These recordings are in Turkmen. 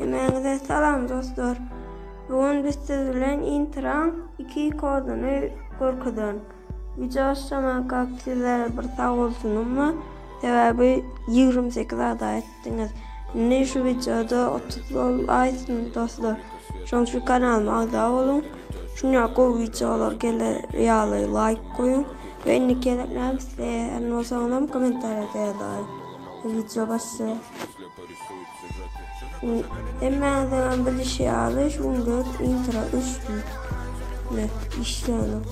Hemmäňize salam dostlar. Bugün biz siz bilen Intraň 2 koduny görkezerin. Video başlamakak sizlere bir sag bolsunym bar. Sebäbi 28 agza etdiňiz. Indi şu videoda 30 bolaýsyn dostlar. Şonuň üçin kanalyma agza boluň. Şuňa gowy videolar geler ýaly like goýuň. We indiki gezek näme isleýän bolsaňyzam kommentariýada ýazaýyň. Video başlaýar. Hemmäňiziňem bilişi ýaly şu günler intro öçdi. Ne işlänok.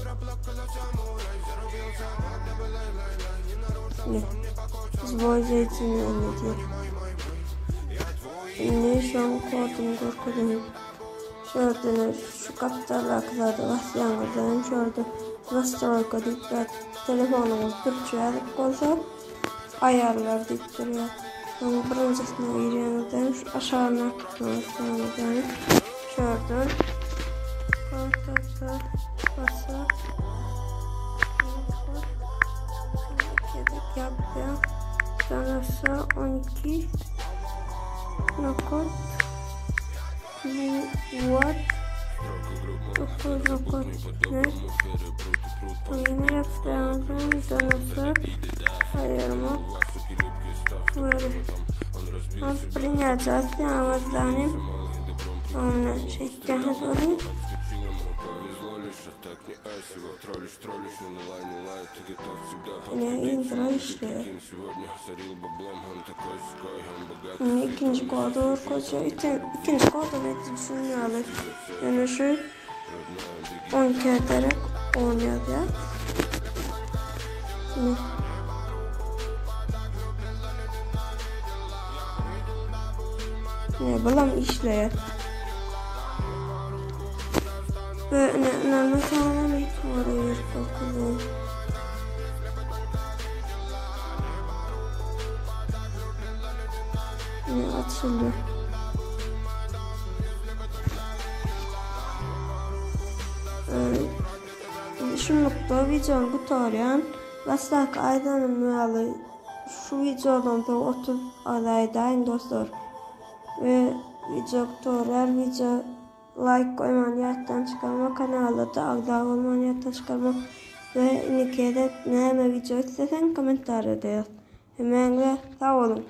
Ne Zboý zeytinini diýip. Indi şoň koduny görkezeýin. Şu ýerde şu gapdaldaky zady basýaňyzdan şu ýerde nastroýka diýip ýa telefonyňyz türkçe ýazyp bolsa aýarlar diýip durýar. Soň birinjisine girýäňizden şu aşagyndakysyna basýaňyzdan şu ýerden kartata basa ýapýar. Sonrası 12 nokot what 9 nokot net Yine yaptığımızın sonrası ayırmak böyle. Принять yalnızlarını onu çekeceğiz onu. Yine intro işliyor. Yine ikinci kodu koca ikinci kodu ne düşünüyorlar. Yani şu 12 ederek oynuyor ya. Ne? Ne bulam işleýär. We ine ynanma sağlam ýetmedi bakalım. Ne açıldı. Ee, şunlukda videonu gutarýan. Başdaky aýdanym ýaly şu videodan soň 30 aýdaýyn dostlar. We video gutarýar. Video like goýmany ýatdan çykarma, kanala da agza bolmany ýatdan çykarma we indiki gezek näme video isleseň kommentariýada ýaz. Hemmäňize sag boluň.